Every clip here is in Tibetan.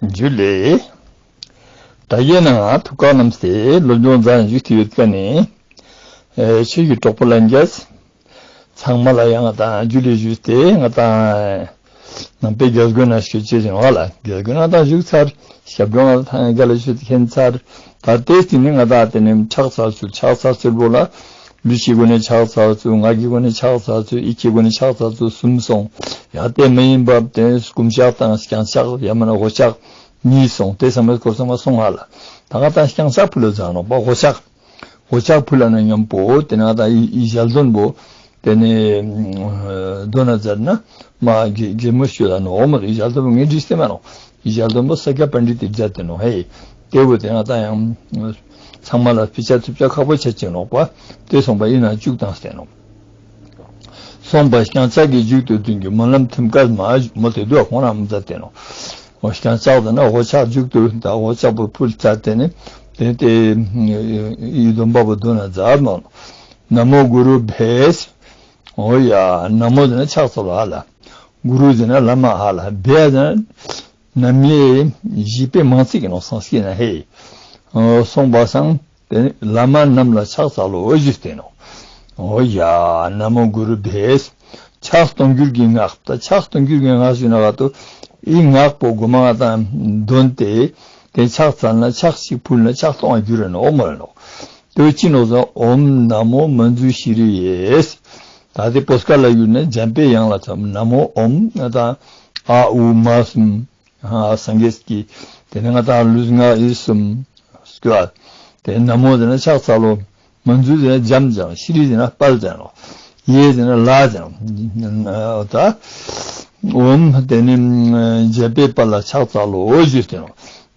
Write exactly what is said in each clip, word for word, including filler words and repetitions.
འཇུ་ལེ། ད་ཡིན་ན་ཐུགས་ཁག་རྣམས་ཏེ་སློབ་སྦྱོང་མཛད་བཞུགས་ཏེ་ཡོད་མཁན་ནི། ཨེ་ཆོས་ཀྱི་གྲོགས་པོ་ལྷན་རྒྱས། ཚང་མ་ལ་ཡང་ང་དང་འཇུ་ལེ་ཞུས་ཏེ་ང་དང་ནང་པའི་རྒྱལ་སྒོ་ན་ཞུ་ཅེས་ཡིན་བ་ལ་རྒྱལ་སྒོ་ན་དང་བཞུགས་ཚར། ཞབས་དྲུང་ང་དང་རྒྱ་ལ་ཞུས་ཏེ་མཁྱེན་ཚར། ད་ལྟའི་སྟེང་ནས་ང་དང་དེ་ནས་ཕྱག་འཚལ་ཚུལ་ཕྱག་འཚལ་ཚུལ་པོ་ལ། ལུས་ཀྱི་སྒོ་ནས་ཕྱག་འཚལ་ཚུལ། ངག་གི་སྒོ་ནས་ཕྱག་འཚལ་ཚུལ། ཡིད་ཀྱི་སྒོ་ནས་ཕྱག་འཚལ་ཚུལ་གསུམ་སོང་། ཡང་དེ་མི་ཡིན་པ་དེ་སྐུ་ཕྱག་དང་རྐྱང་ཕྱག་ཡང་མིན་ན་འོག་ཕྱག་གཉིས་སོང་། དེ་ཚང་མའི་སྐོར་ཚང་མ་སོང་ཧ་ལ། ད་ང་དང་རྐྱང་ཕྱག་ཕུལ་ལ་བྱ་ནོག་པ། འོག་ཕྱག་འོག་ཕྱག་ཕུལ་ལ་ན་མཉམ་པོ་དེ་ནས་ང་དང་ཡི་ཡི་ཞལ་འདོན་པོ། དེ་ནས་འདོན་ན་མཛད་ན་མ་གེ་གེ་མོ་ཤོད་ལ་ནོག་འོ་མ་ཡི་ཞལ་འདོན་པོ་ངས་བྲིས་ཏེ་མ་ནོག་ཡི་ཞལ་འདོན་པོ་ས་སྐྱ་པཎྜི་ཏས་མཛད་དེ་ནོག་ཧེ། དེ་བོ་དེ་ང་དང་ཡང་ཚང་མ་ལ་ཕི་ཆ་ཐུབ་ཆ་ཁག་པོ་ཆ་ཅན་ནོག་པ། དེ་སོང་པ་ཡིན་ན་བཅུག་དང་ཟེར་ནོག་སོང་པ་རྐྱང་ཕྱག་གི་མཇུག་ཏུ་མདུན་གྱི་སྨོན་ལམ་ཐིམ་སྐད་མ་མོ་དེ་དུ་ཁོང་རང་མཛད་དེ་ནོག་འོ་རྐྱང་ཕྱག་དེ་ན་འོག་ཕྱག་མཇུག་ཏུ་ད་འོག་ཕྱག་པོ་ཕུལ་ཚར་དེ་ནི་དེ་དེ་ཡི་སྡོམ་པ་པོ་འདོན་ན་མཛད་ནོག་ན་མོ་གུ་རུ་བྷྱཿ། འོ་ཡ། ན་མོ་ཟེར་ན་ཕྱག་འཚལ་ལོ་ཧ་ལ། གུ་རུ་ཟེར་ན་བླ་མ་ཧ་ལ། བྷྱཿ་ཟེར་ན་རྣམ་དབྱེ་བཞི་པའི་མང་ཚིག་ཡིན་ནོག་སཾསྐྲྀཏ་ན་ཧེ། འོ་སོང་པ་སང་དེ་ནི་བླ་མ་རྣམས་ལ་ཕྱག་འཚལ་ལོ་ཞུས་ཏེ་ནོག་འོ་ཡ། ན་མོ་གུ་རུ་བྷྱཿ། ཕྱག་གཏོང་འགྱུར་གྱི་སྔགས། ད་ཕྱག་གཏོང་འགྱུར་གྱི་སྔགས་ཞུས་ན་ག་ཏོ། ཨི་སྔགས་པོ་གོ་མ་ང་དང་འདོན་ཏེ། དེ་ཕྱག་འཚལ་ན་ཕྱག་གཅིག་ཕུལ་ན་ཕྱག་སྟོང་བ་འགྱུར་རེ་ནོག་འོ་མ་རེ་ནོག་དེ་ཅི་ནོག་ཟེར། ཨོཾ་ན་མོ་མཉྫུ་ཤྲཱི་ཡེ། ད་དེ་པོ་སྐད་ལ་ཡུར་ནས་འཇམ་པའི་དབྱངས་ལ་ཚམ། ན་མོ་ཨོཾ་ང་དང་ཨ་ཨུ་མ་གསུམ། ཨ་སངས་རྒྱས་ཀྱི་དེ་ནས་ང་དང་ལུས་ངག་ཡིད་གསུམ། སྐྱོ་བ། དེ་ན་མོ་ཟེར་ན་ཕྱག་འཚལ་ལོ། མཉྫུ་ཟེར་ན་འཇམ་ཟེར་ནོག་ཤྲཱི་ཟེར་ན་དཔལ་ཟེར་ནོག་ཡེ་ཟེར་ན་ལ་ཟེར་ནོག་ད་ཨོཾ་དེ་ནི་འཇམ་པའི་དཔལ་ལ་ཕྱག་འཚལ་ལོ་ཞུས་ཏེ་ནོག་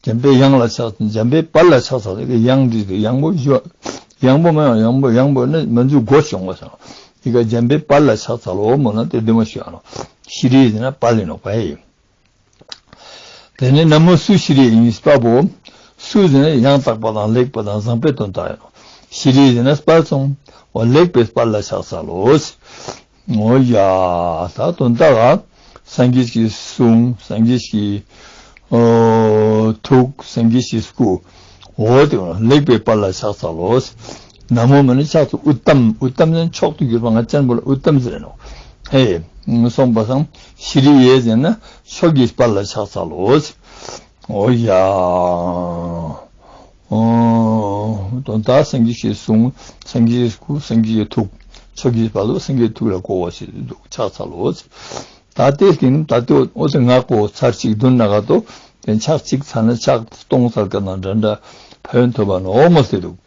འཇམ་པའི་དབྱངས་ལ་ཕྱག་འཇམ་པའི་དཔལ་ལ་ཕྱག་འཚལ་ལོ། དབྱངས་འདི་དབྱངས་པོ་ཞུ། དབྱངས་པོ་མ་ཡང་དབྱངས་པོ་དབྱངས་པོ་ནི་མཉྫུ་སྒོ་ཞོག་ངོ་ཟེར་ནོག་ཡི་ག་འཇམ་པའི་དཔལ་ལ་ཕྱག་འཚལ་ལོ་མོ་ན་དེ་བདེ་མོ་ཞུ་ཨ་ནོག་ཤྲཱི་ཟེར་ན་དཔལ་ཡིན་ནོག་པ་ཧེ། དེ་ནས་ན་མོ་སུ་ཤྲཱི་ཡེ་གཉིས་པ་པོ། སུ་ཟེར་ན་ཡང་དག་པ་དང་ལེགས་པ་དང་བཟང་པོའི་དོན་དག་ཡིན་ནོག་ཤྲཱི་ཟེར་ན་དཔལ་སོང་། འོ་ལེགས་པའི་དཔལ་ལ་ཕྱག་འཚལ་ལོ། འོ་ཡ། ད་དོན་དག་ག་སངས་རྒྱས་ཀྱི་གསུང་སངས་རྒྱས་ཀྱི་ཨོ་ཐུགས་སངས་རྒྱས་ཀྱི་སྐུ། འོ་དེ་ལེགས་པའི་དཔལ་ལ་ཕྱག་འཚལ་ལོ། ན་མོ་མ་ནི་ཕྱག་འཚལ། ཨུཏྟམ། ཨུཏྟམ་ཟེར་ན་མཆོག་ཏུ་གྱུར་པ། ང་ཅན་པོ་ལ་ཨུཏྟམ་ཟེར་ནོག་ཧེ། སོང་པ་སང་ཤྲཱི་ཡེ་ཟེར་ན་མཆོག་གི་དཔལ་ལ་ཕྱག་འཚལ་ལོ། འོ་ཡ། ཨོ། དོན་དག་སངས་རྒྱས་ཀྱི་གསུང་སངས་རྒྱས་ཀྱི་སྐུ་སངས་རྒྱས་ཀྱི་ཐུགས་མཆོག་གི་དཔལ་ལོ་སངས་རྒྱས་ཐུགས་ལ་བསྐོར་བ་ཞིག་འདུག་ཕྱག་འཚལ་ལོ། ད་ལྟའི་སྟེང་ད་ལྟའི་འོ་དེ་ངག་པོ་ཚར་གཅིག་འདོན་ན་ག་ཏོ། དེ་ཕྱག་གཅིག་ཚར་ན་ཕྱག་སྟོང་ཚར་ག་དང་འདྲ་འདྲ་ཕན་ཡོན་ཐོབ་པ་ནོག་མོ་ཟེར་འདུག་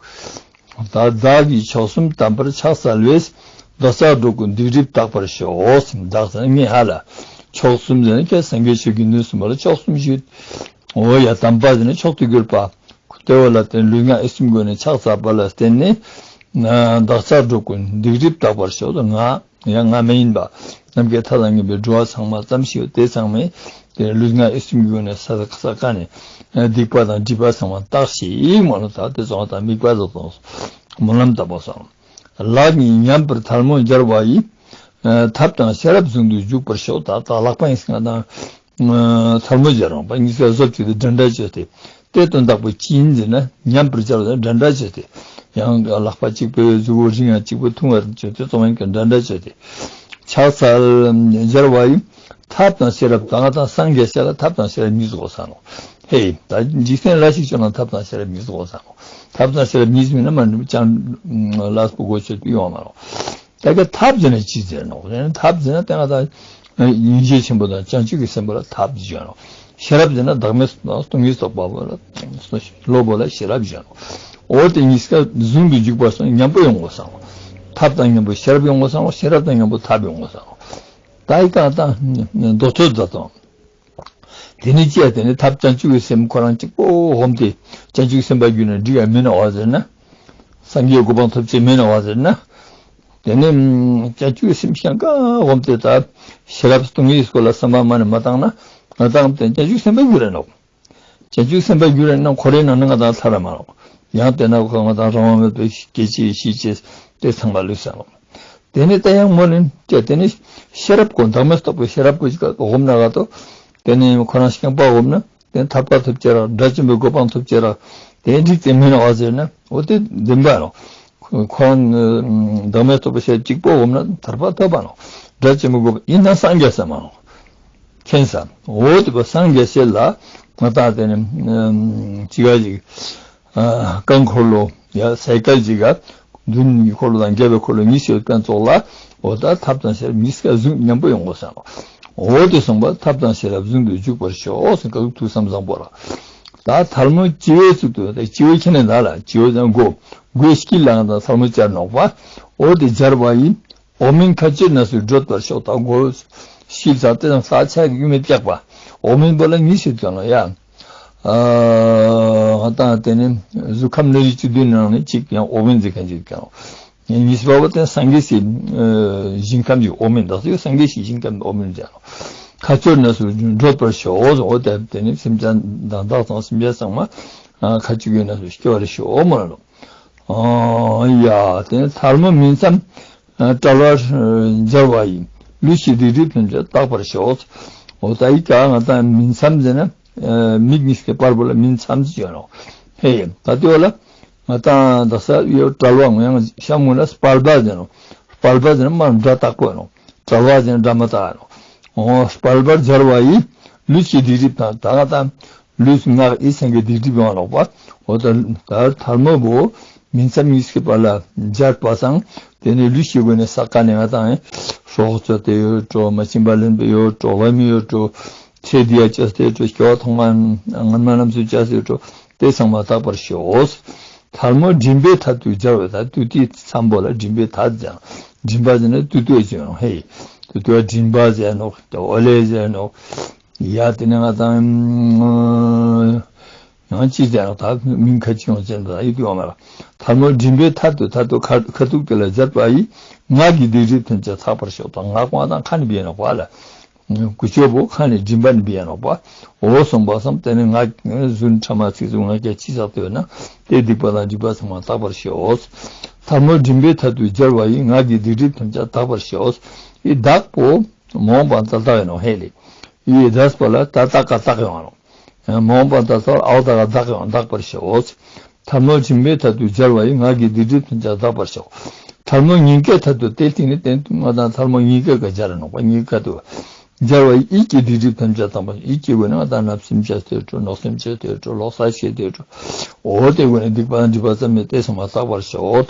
ད་བདག་གིས་མཆོག་གསུམ་དམ་པར་ཕྱག་འཚལ་བས། བདག་ཅག་འགྲོ་ཀུན་སྡིག་སྒྲིབ་དག་པར་ཤོག་བདག་ཟེར་ན་ངས་ཧ་ལ། མཆོག་གསུམ་ཟེར་ན་ཁྱེད་སངས་རྒྱས་ཆོས་ཀྱི་དོན་གསུམ་པ་ལ་མཆོག་གསུམ་ཞུ། འོ་ཡ་དམ་པ་ཟེར་ན་མཆོག་ཏུ་གྱུར་པ། དེ་བོ་ལ་བརྟེན་ལུས་ངག་ཡིད་གསུམ་སྒོ་ནས་ཕྱག་འཚལ་བ་ལ་བརྟེན་ནས། བདག་ཅག་འགྲོ་ཀུན་སྡིག་སྒྲིབ་དག་པར་ཤོག་ང་ཡང་ང་མ་ཡིན་པ། ནམ་མཁའི་མཐའ་དང་མཉམ་པའི་འགྲོ་བ་ཚང་མ་ཙམ་ཞིག་དེ་ཚང་མས་དེ་ལུས་ངག་ཡིད་གསུམ་གྱི་སྒོ་ནས་ས་ས་ཀ་ནས་སྡིག་པ་དང་སྒྲིབ་པ་ཚང་མ་དག་ཞིག་མ་ལོ། ད་དེ་ཚང་མ་དང་དམིགས་པ་རྫོགས་སོང་། སྨོན་ལམ་བཏབ་པ་སོང་། ལག་གཉིས་མཉམ་པར་ཐལ་མོ་སྦྱར་བ་ཡིས། ཐབས་དང་ཤེས་རབ་ཟུང་དུ་འཇུག་པར་ཤོག་ད་ད་ལག་པ་ཡིན་ཟེར་ན་དང་། ཐལ་མོ་སྦྱར་རོང་པ་གཉིས་ཀ་བཟོ་བཅུག་སྟེ་འདྲ་འདྲ་བཅོས་ཏེ། དེ་དོན་དག་པོ་ཅི་ཡིན་ཟེར་ན་མཉམ་པར་སྦྱར་བ་དང་འདྲ་འདྲ་བཅོས་ཏེ། ཡང་ལག་པ་གཅིག་པོའི་གཟུགས་པོ་རིང་ཡང་གཅིག་པོ་ཐུང་བར་བཅོས་ཏེ་གཙང་མ་ཡིན་གྱི་འདྲ་འདྲ་བཅོས་ཏེ། ཕྱག་འཚལ་སྦྱར་བ་ཡིས། ཐབས་དང་ཤེས་རབ་ད་ང་དང་སངས་རྒྱས་ཤ་ལ་ཐབས་དང་ཤེས་རབ་གཉིས་སུ་གོ་ས་ནོ། ཧེ་ད་འཇིག་རྟེན་ལ་ཞིག་བྱུང་ན་ཐབས་དང་ཤེས་རབ་གཉིས་སུ་གོ་ས་ནོ། ཐབས་དང་ཤེས་རབ་གཉིས་སུ་མིན་ན་མ་ནུབ་ཅང་ལ་སྤུ་གོ་ཆོད་པའི་ཡོང་མ་ནོ། ད་ག་ཐབས་ཟེར་ན་ཅི་ཟེར་ནོ། ཐབས་ཟེར་ན་ད་ང་ད་སྙིང་རྗེ་ཆེན་པོ་དང་བྱང་ཆུབ་ཀྱི་སེམས་པ་ལ་ཐབས་ཟེར་ནོ། ཤེས་རབ་ཟེར་ན་བདག་མེད་སྟོང་ཉིད་རྟོགས་པ་པོ་ལ་བློ་པོ་ལ་ཤེས་རབ་ཟེར་ནོ། འོ་དེ་གཉིས་ཀ་ཟུང་དུ་འཇུག་པར་སོང་མཉམ་པོ་ཡོང་དགོས་སམ། ཐབས་དང་མཉམ་པོ་ཤེས་རབ་ཡོང་དགོས་སམ། ཤེས་རབ་དང་མཉམ་པོ་ཐབས་ཡོང་དགོས་སམ། ད་ཡི་ག་ད་མདོ་ཚོད་མཛད་དང་། དེ་ནི་ཅི་ཡ་དེ་ནི་ཐབས་བྱང་ཆུབ་ཀྱི་སེམས་ཁོ་རང་གཅིག་པོ་འོམ་སྟེ་བྱང་ཆུབ་སེམས་དཔའ་གྱུར་ན་འགྲིག་ཡ་མིན་ནོ་བ་ཟེར་ན། སངས་རྒྱས་གོ་འཕང་ཐོབ་ཅེས་མིན་ནོ་བ་ཟེར་ན། དེ་ནི་བྱང་ཆུབ་ཀྱི་སེམས་ཤང་ཀ་འོམ་སྟེ་ད་ཤེས་རབ་སྟོང་ཉིད་སྐོར་ལ་བསམ་པ་མ་ནི་མ་བཏང་ན་ང་དང་དེ་བྱང་ཆུབ་སེམས་དཔའ་གྱུར་ར་ནོ། བྱང་ཆུབ་སེམས་དཔའ་གྱུར་ར་ན་ཁོ་རའི་ནང་ན་ང་དང་ཐར་ར་མ་ནོ། ཡང་དེ་ན་ཁོ་ང་དང་རང་དབང་མེད་པའི་སྐྱེ་ཅེས་ཤི་ཅེས་དེ་ཚང་མ་ལུས་ས་ནོ། དེ་ནས་ད་ཡང་མོ་ནི་ཀྱེ་དེ་ནི་ཤེས་རབ་ཀོ་བདག་མེད་རྟོགས་པའི་ཤེས་རབ་ཀོ་ཅིག་འོམ་ན་ག་ཏོ། དེ་ནི་ཁོ་རང་ཤང་པ་འོམ་ན་ དེ་ཐར་པ་ཐོབ་ཅེས་ར། དགྲ་བཅོམ་པའི་གོ་འཕང་ཐོབ་ཅེས་ར། དེ་འགྲིག་དེ་མིན་ནོ་བ་ཟེར་ན། འོ་དེ་བདེན་པ་ནོ། ཁོ་རང་བདག་མེད་རྟོགས་པའི་ཞལ་གཅིག་པོ་འོངམ་ན་ཐར་པ་ཐོབ་པ་ནོ། དགྲ་བཅོམ་པའི་གོ་འཕང་ཡིན་ན་སངས་རྒྱས་ས་མ་ནོ། མཁྱེན་ས། འོ་དེ་བ་སངས་རྒྱས་ཞེས་ལ་ང་ད་དེ་ནི་ཅི་ག་ཅིག་ཨ་རྐང་འཁོར་ལོ་ཡ་སའི་ཀལ་ཅིག་ག་མདུན་གྱི་འཁོར་ལོ་དང་རྒྱབ་པའི་འཁོར་ལོ་གཉིས་ཡོད་མཁན་ཙོགས་ལ། འོ་ད་ཐབས་དང་ཤེས་རབ་གཉིས་ཀ་ཟུང་མཉམ་པོ་ཡོང་དགོས་ས་ནོ། འོ་དེ་གསུངས་པ་ཐབས་དང་ཤེས་རབ་ཟུང་དུ་འཇུག་པར་ཤོག་ཟེར་བཀའ་ཐུགས་སམ་བཟང་པོ་ལ། ད་ཐལ་མོ་སྤྱི་བོའི་གཙུག་ཏུ། ད་སྤྱི་བོ་ཁྱེར་ནས་ད་ལ་སྤྱི་བོ་དང་མགོ་མགོའི་དཀྱིལ་ལའང་ད་ཐལ་མོ་སྦྱར་ནོག་པ། འོ་དེ་སྦྱར་བ་ཡིས། འོག་མིན་མཁའ་སྤྱོད་རྣམས་སུ་བགྲོད་པར་ཤོག་ད་མགོ་ཤིལ་ས་དེ་དང་ས་ཆ་གི་ཡུལ་མི་བཀྱག་པ། འོག་མིན་པོ་ལ་གཉིས་ཤིག་ཡོད་ནོ་ཡ། ཨ་ང་དང་དེ་ནི་གཟུགས་ཁམས་སྣ་རིགས་བཅུ་བདུན་ནང་ནས་གཅིག་ཡང་འོག་མིན་ཟེར་མཁན་ཅིག་ཀྱང་། གཉིས་པ་བོ་དེ་སངས་རྒྱས་སའི་ཞིང་ཁམས་ཀྱི་འོག་མིན་དག་ས་སངས་རྒྱས་སའི་ཞིང་ཁམས་འོག་མིན་ཟེར་ནོ། མཁའ་སྤྱོད་རྣམས་སུ་བགྲོད་པར་ཤོག་འོ་དེ་དེ་ནི་སེམས་ཅན་དང་བདག་དང་སེམས་ཅན་ཚང་མ་མཁའ་སྤྱོད་ཀྱི་རྣམས་སུ་སྐྱེ་བར་ཤོག་མོ་ལ། ཨ་ཡ་དེ་ནི་ཐལ་མོ་མིང་མཚམས་ཨ་བྲལ་བར་སྦྱར་བ་ཡིས། ལུས་ཀྱི་སྡིག་སྒྲིབ་ཐམས་ཅད་དག་པར་ཤོག་འོ་ད་ཡི་ག་ང་དང་མིང་མཚམས་ཟེར་ན་ཨ་མིག་གཉིས་ཀྱི་བར་པོ་ལ་མིང་མཚམས་ཟེར་ནོ། ཧེ་ད་ལྟོས་ལ་ང་དང་ད་ས་ཡོད་བྲལ་བ་ངོ་ཡང་ཤམ་ངོ་ལ་སྤལ་པ་ཟེར་ནོ། སྤལ་པ་ཟེར་ན་མར་འདྲ་བཏགས་པོ་ནོ། བྲལ་བ་ཟེར་ན་འདྲ་མ་བཏགས་ནོ། འོ་སྤལ་པར་སྦྱར་བ་ཡིས། ལུས་ཀྱི་སྡིག་སྒྲིབ་དང་ད་ང་དང་། ལུས་ངག་ཡིད་ཚང་གི་སྡིག་སྒྲིབ་ཡོང་ལོག་པ། འོ་ད་ད་ཐལ་མོ་བོ་མིང་མཚམས་གཉིས་ཀྱི་བར་ལ་སྦྱར་བ་སང་། དེ་ནས་ལུས་ཀྱི་སྒོ་ནས་ས་ཀ་ནས་ང་དང་སྲོག་གཅོད་དེ་ཡོད་འགྲོ། མ་བྱིན་པ་ལེན་པའི་ཡོད་འགྲོ། ལྷ་མི་ཡོད་འགྲོ། ཚེ་འདི་ཡ་བཅོས་ཏེ་འགྲོ། སྐྱེ་བ་ཐོག་མ་སྔ་མ་རྣམས་སུ་བཅོས་ཏེ་འགྲོ། དེ་ཚང་མ་དག་པར་ཤོག་འོ། ཐལ་མོ་མགྲིན་པའི་མཐའ་དུ་སྦྱར་བས། ད་ཏུ་ཏིའི་མཚམས་པོ་ལ་མགྲིན་པའི་མཐའ་ཟེར། མགྲིན་པ་ཟེར་ན་ཏུ་ཏུ་ཟེར་ནོ། ཧེ་ཏུ་ཏུ་མགྲིན་པ་ཟེར་ནོ། ཨོ་ལེ་ཟེར་ནོ། ཡ་དེ་ནས་ང་དང་ཡང་ཅི་ཟེར་ན་ད་མིང་ཁ་ཅིག་ཡོང་ཟེར་ན་ད་ཡིད་དུ་ཡོང་མ་ར། ཐལ་མོ་མགྲིན་པའི་མཐའ་དུ་མཐའ་དུ་ཁ་ཁ་ཐུག་དེ་ལ་སྦྱར་བ་ཡིས། ངག་གི་སྡིག་སྒྲིབ་ཐམས་ཅད་དག་པར་ཤོག་ད་ངག་པ་དང་ཁ་ནི་བེ་ནོག་པ་ལ། ཀུ་ཅོ་བོ་ཁ་ནི་མགྲིན་པ་ནི་བེ་ནོག་པ། འོ་གསུངས་པ་སམ། དེ་ནི་ངག་ཟུར་ཕྲ་མ་ཚིག་རྩུབ་ངག་འཁྱལ་ཅི་བསགས་ཏེ་ཡོད་ན་དེ་སྡིག་པ་དང་སྒྲིབ་པ་ཚང་མ་དག་པར་ཤོག་ཐལ་མོ་མགྲིན་པའི་མཐའ་དུ་སྦྱར་བ་ཡིས། ངག་གི་སྡིག་སྒྲིབ་ཐམས་ཅད་དག་པར་ཤོག་ཡི་དག་པོ། མ་འོངས་པ་ད་ལྟ་ཡིན་ནོ། ཧེ་ལེ། ཡི་དག་པོ་ལ་ད་ལྟ་ཀ་དག་ཡོང་ནོ། མ་འོངས་པ་ད་ལྟ་ཨའོ་ད་ཀ་དག་ཡོང་དག་པར་ཤོག་ཐལ་མོ་མགྲིན་པའི་མཐའ་དུ་སྦྱར་བ་ཡིས། ངག་གི་སྡིག་སྒྲིབ་ཐམས་ཅད་དག་པར་ཤོག་ཐལ་མོ་སྙིང་གའི་མཐའ་དུ་དེ་སྟེང་ནས་དེ་ང་དང་ཐལ་མོ་སྙིང་གའི་ཀ་སྦྱར་ནོག་པ། སྙིང་ག་དུ་སྦྱར་བ་ཡིས། ཡིད་ཀྱི་སྡིག་སྒྲིབ་ཐམས་ཅད་དག་པར། ཡིད་ཀྱི་སྒོ་ནས་ང་དང་བརྣབ་སེམས་བྱས་ཏེ་འགྲོ། ལོག་སེམས་བྱས་ཏེ་འགྲོ། ལོག་ལྟ་བྱས་ཏེ་འགྲོ། འོ་དེ་སྒོ་ནས་སྡིག་པ་དང་སྒྲིབ་པ་ཙམ་མེད་དེ་ཚང་མ་དག་པར་ཤོག་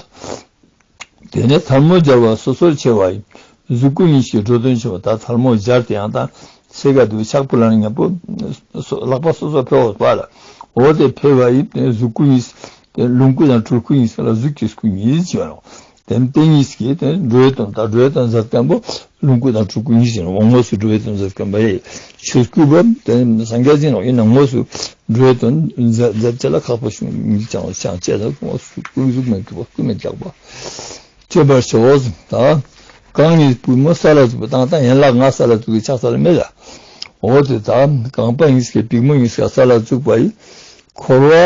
དེ་ནས་ཐལ་མོ་སྦྱར་བ་སོ་སོར་ཕྱེ་བ་ཡིས། གཟུགས་སྐུ་གཉིས་ཀྱི་འགྲོ་དོན་ཆེན་པོ། ད་ཐལ་མོ་སྦྱར་ཏེ་ཡང་དང་ཚེ་ག་དུ་ཕྱག་ཕུལ་ལ་ནི་མཉམ་པོ་ལག་པ་སོ་སོར་ཕེ་བ་ལ། འོ་དེ་ཕེ་བ་ཡིས་གཟུགས་སྐུ་གཉིས། ལོངས་སྐུ་དང་སྤྲུལ་སྐུ་གཉིས་ལ་གཟུགས་ཀྱི་སྐུ་གཉིས་ཟེར་ནོ། དེ་དེ་གཉིས་ཀྱིས་དེ་འགྲོ་བའི་དོན་དང་འགྲོ་བའི་དོན་མཛད་མཁན་པོ་ལོངས་སྐུ་དང་སྤྲུལ་སྐུ་གཉིས་ཟེར་ནོ། དངོས་སུ་འགྲོ་བའི་དོན་མཛད་མཁན་པོ་ཡིས། ཆོས་སྐུ་བ་དེ་སངས་རྒྱས་ཡིན་ནོ། ཡིན་ན་དངོས་སུ་འགྲོ་བའི་དོན་མཛད་མཛད་ཅེས་ལ་ཁག་པོ་ཞིག་མི་ཅང་ཅང་བཅས་ན་དངོས་སུ་སྐུ་གཟུགས་མེད་སྐུ་མེད་རྒྱག་པ། སྤྱོད་པར་བྱའོ། ད་རྐང་གཉིས་པུས་མོ་ས་ལ་བཙུགས་པ་དང་། ད་ཡན་ལག་ལྔ་ས་ལ་བཙུགས་ཀྱི་ཕྱག་འཚལ་མེད་ལ། འོ་དེ་ད་རྐང་པ་གཉིས་ཀྱི་པུས་མོ་གཉིས་ཀ་ས་ལ་བཙུགས་པ་ཡིས། འཁོར་བ་ཨ་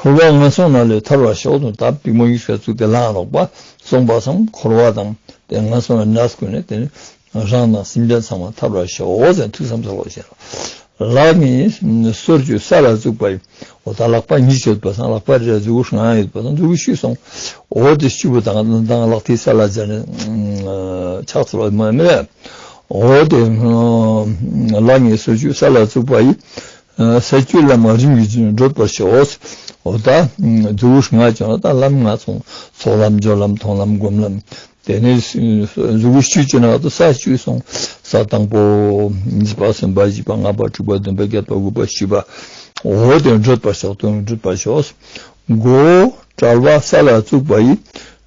འཁོར་བ་ངན་སོང་རྣམས་ལས་ཐར་བར་ཤོག་དང་། ད་པུས་མོ་གཉིས་ཀ་བཙུགས་ཏེ་ལངས་ལོག་པ་སོང་པ་སང་། འཁོར་བ་དང་དེ་ངན་སོང་ལ་ནས་ཀུན་ནས་དེ་ནི་རང་དང་སེམས་ཅན་ཚང་མ་ཐར་བར་ཤོག་ཟེར་ཐུགས་བསམ་ཚོགས་པར་བྱས་ལ། ལག་གཉིས་སོར་བཅུ་ས་ལ་བཙུགས་པ་ཡིས། འོ་ད་ལག་པ་གཉིས་ཡོད་པ་སང་། ལག་པ་རེ་རེ་མཛུ་གུ་ལྔ་ཡོད་པ་སང་། མཛུ་གུ་བཅུ་སོང་། འོ་དེ་བཅུ་པོ་དང་དང་ལག་མཐིལ་ས་ལ་སྦྱར་ནས་ཕྱག་འཚལ་བ་མ་མེད། འོ་དེ་ལག་གཉིས་སོར་བཅུ་ས་ལ་བཙུགས་པ་ཡིས། ས་བཅུའི་ལམ་རིམ་གྱིས་བགྲོད་པར་བྱའོ། འོ་ད་མཛུ་གུ་ལྔ་བྱུང་ན་ད་ལམ་ལྔ་སོང་། ཚོགས་ལམ་སྦྱོར་ལམ་མཐོང་ལམ་སྒོམ་ལམ། དེ་ནས་མཛུ་གུ་བཅུ་བཅུ་ན་ད་ས་བཅུ་སོང་། ས་དང་པོ། གཉིས་པ། གསུམ་པ། བཞི་པ། ལྔ་པ། དྲུག་པ། བདུན་པ། བརྒྱད་པ། དགུ་པ། བཞི་པ། འོ་དེ་བགྲོད་པར་ཤོག་དོན་བགྲོད་པར་ཤོག་མགོ་བོ་བྲལ་བ་ས་ལ་བཙུགས་པ་ཡིས།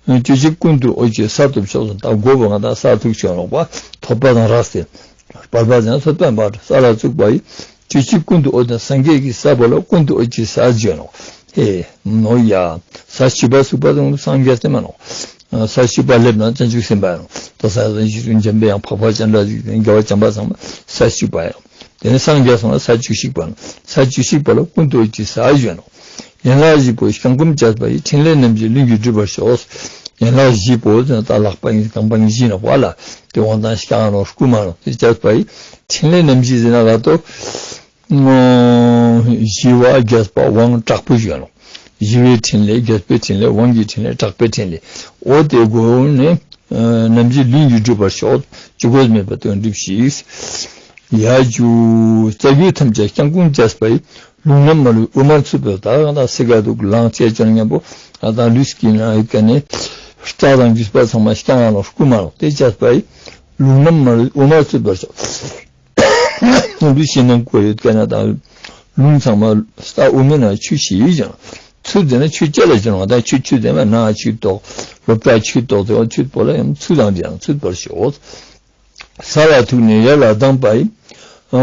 སྤྱི་གཅིག་ཀུན་ཏུ་འོད་ཀྱི་ས་ཐོབ་ཤོག་ད་མགོ་བོ་ང་དང་ས་ཐུག་ཆོད་ལོག་པ་ཐོབ་པ་དང་རགས་ཏེ། བྲལ་བ་ཟེར་ན་ཐོབ་པ་ཡིན་པ། ས་ལ་བཙུགས་པ་ཡིས། སྤྱི་གཅིག་ཀུན་ཏུ་འོད་དང་སངས་རྒྱས་ཀྱི་ས་བོ་ལ་ཀུན་ཏུ་འོད་ཀྱི་ས་བརྗོད་ནོ། ཨེ་ནོ་ཡ། ས་བཅུ་པ་ཚུགས་པ་དང་སངས་རྒྱས་སེམས་མ་ནོ། ས་བཅུ་པ་སླེབས་ན་བྱང་ཆུབ་སེམས་དཔའ་ནོ། ད་ས་ཡ་ཞིག་ཏུ་འཇམ་པའི་དབྱངས་འཕགས་པ་སྤྱན་རས་གཟིགས་དང་རྒྱལ་བ་བྱམས་པ་ཚང་མ་ས་བཅུ་པ་ཡང་། དེ་ནས་སངས་རྒྱས་སོང་ན་ས་བཅུ་གཅིག་པ་ནོ། ས་བཅུ་གཅིག་པ་ལ་ཀུན་ཏུ་འོད་ཀྱི་ས་བརྗོད་ནོ། ཡན་ལག་བཞི་པོ་བཤང་སྒོམ་བྱས་པ་ཡིས། ཕྲིན་ལས་རྣམ་བཞི་ལྷུན་གྱིས་གྲུབ་པར་ཤོག་ཡན་ལག་བཞི་པོ་ཟེར་ན་ད་ལག་པ་ཡིན་རྐང་པ་ཡིན་བཞི་ནོག་པ་ལ། དེ་དབང་ཐང་སྐྱོང་ནོག་རྐུ་མ་ནོག་དེ་བྱས་པ་ཡི་ཕྲིན་ལས་རྣམ་བཞི་ཟེར་ན་ལ་ཏོ། ཞི་བ་རྒྱས་པ་དབང་དྲག་པོ་ཞུ་ནོག་ཞི་བའི་ཕྲིན་ལས། རྒྱས་པའི་ཕྲིན་ལས། དབང་གི་ཕྲིན་ལས། དྲག་པོའི་ཕྲིན་ལས། འོ་དེ་སྒོ་ནས་རྣམ་བཞི་ལྷུན་གྱིས་གྲུབ་པར་ཤོག་ཇི་དགོས་མེད་པ་དོན་འགྲུབ་ཤིག་ཡ་ཇུ། རྩ་བརྒྱུད་ཐམས་ཅད་སྐྱབས་ཀུན་བཅས་པ་ཡི། ལུང་རྣམ་མ་ལུས་དབུ་མར་ཚུད་པའི། ད་ང་དང་སེ་ག་འདུག་ལང་བྱས་ཅོ་ན་མཉམ་པོ་ང་དང་ལུས་ཀྱི་ནང་ཡོད་ཀ་ནས་རྩ་དང་རྒྱུས་པ་ཚང་མ་སྐྱོང་ཡ་ལ་རྐུ་མ་ལོག་དེ་བྱས་པ་ཡི། ལུང་རྣམ་མ་ལུས་དབུ་མར་ཚུད་པར་ཤོག་ལུས་ཤིང་རྣམས་བཀོད་ཡོད་ཀ་ན་དང་ལུང་ཚང་མ་རྩ་དབུ་མའི་ནང་ཆུ་ཞིག་ཡིད་ཀྱང་ཚུད་དེ་ན་ཆུ་ཅི་ལ་ཅི་ལ་ང་དང་ཆུ་ཆུ་དེ་མ་ན་ཆུ་ཏོག་ལོ་ཏ་ཆུ་ཏོག་དེ་བ་ཆུ་པོ་ལ་ཡང་ཚུད་དང་དེ་ཡང་ཚུད་པར་ཤོག་ས་ལ་ཐུག་ནས་ཡར་ལ་ལྡང་པ་ཡི།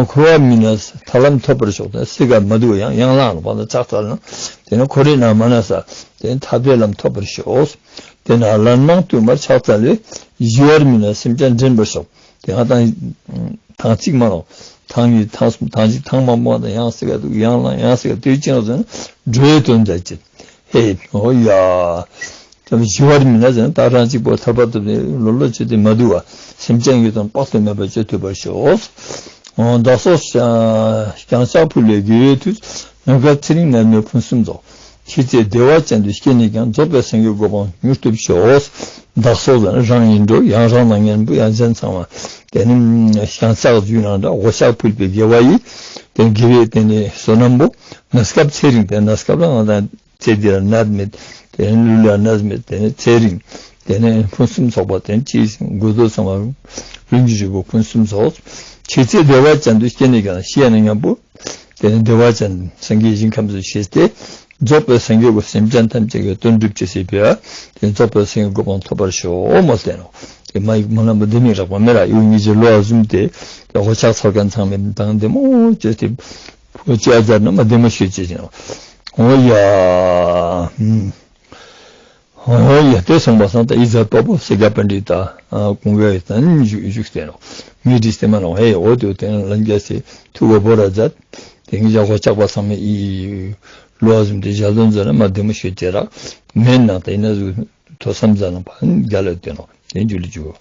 འཁོར་བ་མི་ནས་ཐར་ལམ་ཐོབ་པར་ཤོག་དེ་སྲིད་ཀ་མ་འདུག་ཡང་ཡང་ལངས་ལ་བར་ལ་ཕྱག་འཚལ་ན། དེ་ནས་འཁོར་བའི་ནང་མ་ན་ས། དེ་ནས་ཐར་པའི་ལམ་ཐོབ་པར་ཤོག་དེ་ན་ལན་མང་བསྟུད་མར་ཕྱག་འཚལ་ལས། ཞི་བར་མི་ནས་སེམས་ཅན་འདྲེན་པར་ཤོག་དེ་ང་དང་། ཐང་གཅིག་མ་ལོག་ཐང་གཉིས་ཐང་གསུམ་ཐང་གཅིག་ཐང་མང་པོ་དང་ཡང་སྲིད་ཀ་འདུག་ཡང་ལངས་ཡང་སྲིད་ཀ་དེ་ཅི་ཡང་ཟེར་ན་འགྲོ་བའི་དོན་མཛད་ཅིང་། ཧེ། ཨོ་ཡ། ཙམ་ཞི་བར་མི་ནས་ཟེར་ན་ད་རང་གཅིག་པོ་ཐར་པ་ཐོབ་ནས་ལོ་ལོ་བྱེད་དེ་མ་འདུག་བ། སེམས་ཅན་ཡོད་དང་དཔག་ཏུ་མེད་པ་སྤྱོད་ཐུབ་པར་ཤོག་བདག་སོགས་ཀྱང་ཕྱག་ཕུལ་བའི་དགེ་བའི་མཐུས། ནམ་མཁའ་ཚེ་རིང་ནད་མེད་ཕུན་སུམ་ཚོགས། ཤེས་བྱའི་བདེ་བ་ཅན་དུ་སྐྱེས་ནས་ཀྱང་། རྫོགས་པའི་སངས་རྒྱས་གོ་འཕང་མྱུར་ཐོབ་ཤོག་བདག་སོགས་ཟེར་ན་རང་ཡིན་འགྲོ་ཡང་རང་དང་གཉེན་པོ་ཡང་གཞན་ཚང་མ། དེ་ནི་ཞང་ཚག་རྒྱུད་ནང་འདྲ་འོ་ཕྱག་ཕུལ་བའི་དགེ་བ་ཡིས། དེ་དགེ་བའི་དེ་ནི་བསོད་ནམས་པོ་གནས་སྐབས་ཚེ་རིང་དེ་གནས་སྐབས་ལ་ང་དང་ཚེ་འདི་ལ་ནད་མེད། དེ་ནས་ལུས་ལ་ནད་མེད། དེ་ནས་ཚེ་རིང་། དེ་ནས་ཕུན་སུམ་ཚོགས་པ། དེ་ནས་ཅི་དགོས་འདོད་ཚང་མ་ལྷུན་གྱིས་གྲུབ་པ་ཕུན་སུམ་ཚོགས། ཤེས་བྱའི་བདེ་བ་ཅན་དུ་སྐྱེས་ནས་ཀྱང་ཤེས་ནས་མཉམ་པོ། དེ་ནས་བདེ་བ་ཅན་སངས་རྒྱས་ཞིང་ཁམས་སུ་ཤེས་ཏེ། རྫོགས་པའི་སངས་རྒྱས་ཀྱི་སེམས་ཅན་ཐམས་ཅད་ཀྱི་དོན་སྒྲུབ་ཅེས་ཟེར་བས། དེ་རྫོགས་པའི་སངས་རྒྱས་གོ་འཕང་ཐོབ་པར་ཤོག་མོ་བསྟན་ནོ། དེ་མ་ཡིག་མ་ལམ་པ་ལྡེ་མིག་རགས་པ་མེ་ར་ཡུ་ཉི་ཇི་ལོ་བ་ཟུམ་སྟེ། དེ་འོ་ཕྱག་འཚལ་མཁན་ཚང་མས་དང་བདེ་མོ་བྱས་ཏེ། ཁོ་ཅི་ཨ་ཛར་ན་མ་བདེ་མོ་ཤོད་ཅེས་ཀྱང་། འོ་ཡ། ཧུམ། འོ་ཡ་དེ་སོང་པ་སང་ད་ཨི་ཛར་པ་པོ་སེ་ག་པཎྜི་ཏ་ཀུན་དགའ་ཡི་ད་བཞུགས་བཞུགས་ཏེ་ནོ། ངས་བྲིས་ཏེ་མ་ནོ་ཧེ་འོ་དེ་དེ་ལན་རྒྱ་སེ་ཐུགས་ཁ་བོ་ར་མཛད། དེ་ངས་ཞག་ཁོ་ཆག་པ་ཚང་མས་ཨི་ལོ་བ་ཟུམ་དེ་ཞག་དོན་མཛད་ན་མ་བདེ་མོ་ཤོད་ཅེས་རག་མེད་ན་ད་ཡིན་ན་ཟུ་ཐོ་བསམ་མཛད་ན་ཕ་རྒྱ་ལ་དེ་ནོ་དེ་འཇུ་ལི་འཇུ།